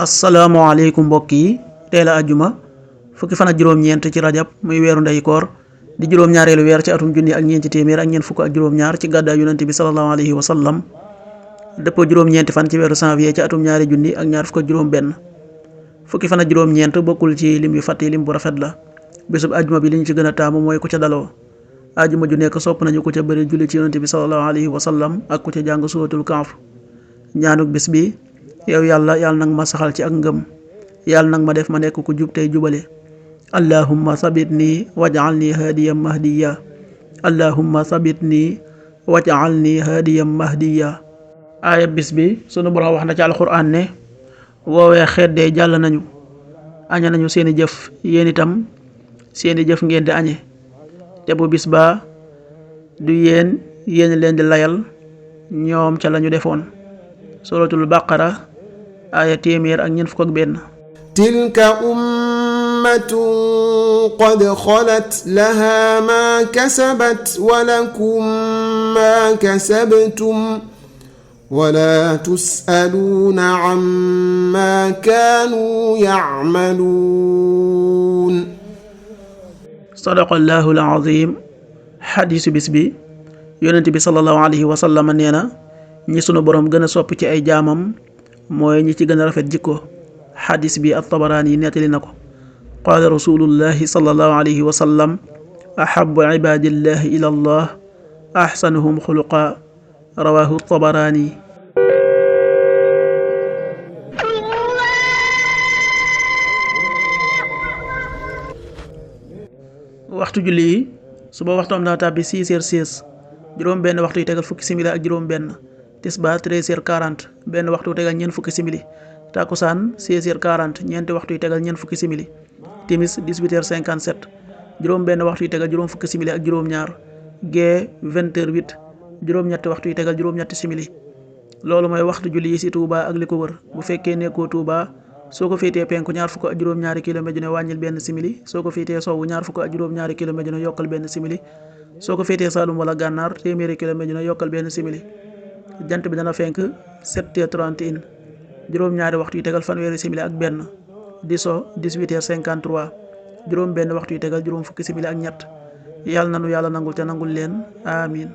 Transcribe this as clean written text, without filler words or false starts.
asalaamaaleykum mbokk yi tey la àjjuma fukki fan ak juróom-ñeent ci rajab muy weeru ndey koor di juróom-ñaareelu weer ci atum junni ak ñeenti téeméer ak ñeent fukk ak juróom-ñaar ci gàddaay yonent bi sallallahu alayhi wa sallam dëppoo juróom-ñeenti fan ci weeru janvier ci atum ñaari junni ak ñaar fukk ak juróom-benn fukki fan ak juróom-ñeent bokkul ci lim yu fàtte lim bu rafet la bésub àjjuma bi li ñu ci gën a taamu mooy ku ca daloo àjjuma ju nekk sopp nañu ku ca bëri julli ci yonent bi sallallahu alayhi wa sallam ak ku ca jàng suuratul Kahf ñaanuk bis bi yow yàlla nag ma saxal ci ak ngëm yàlla nag ma def ma nekk ku jub tey jubale allahumma sabitni waj'alni hadiyan mahdiya allahumma sabitni waj'alni hadiyan mahdiya aaya bis bi sunu borom wax na ci alxuraan ne woowee xeet de jàll nañu aña nañu seeni jëf yéen itam seeni jëf ngeen di añe te bu bis ba du yéen leen di layal ñoom ca lañu defoon suratul baqara aaya téeméer ak ñeent fukk ak benn tilka ummatun qad xalat laha ma kasabat wa lakum ma kasabtum wala tusaluuna amma kaanu yacmaluun sadaqallahu alazim xadiisu bis bi yonent bi sallallahu alayhi wa sallam nee na ñi sunu boroom gën a sopp ci ay jaamam mooy ñi ci gën a rafet jikko xadis bi at-Tabaraani yi nettali na ko qaala rasulullahi sallallahu alayhi wa sallam ahabu ibadillahi ila allah ahsanuhum xuluqa rawahu at-Tabaraani. waxtu julli yi suba waxtu am daa tàbbi 6h16 juróom benn waxtu yi tegal fukki simili ak juróom benn tisbaar 13h40 benn waxtu tegal ñeent fukki simili takkusaan 16h40 ñeenti waxtu yi tegal ñeent fukki simili timis 18h57 juróom benn waxtu yi tegal juróom fukki simili ak juróom ñaar gee 20h08 juróom ñetti waxtu yi tegal juróom ñetti simili loolu mooy waxtu julli yi ci Touba ak li ko wër bu fekkee nekkoo Touba soo ko féetee penku ñaar fukk ak juróom ñaari kilomètre ju ne wàññil benn simili soo ko féetee sowwu ñaar fukk ak juróom ñaari kilomètre ju ne yokkal benn simili soo ko féetee Saalum wala Gànnaar téeméeri kilomètre ju ne yokkal benn simili jant bi dana fenk 7h31 juróom-ñaari waxtu yi tegal fanweeri simili ak benn di so 18h53 juróom benn waxtu yi tegal juróom fukki simili ak ñett yàlla nanu yàlla nangul te nangul leen amin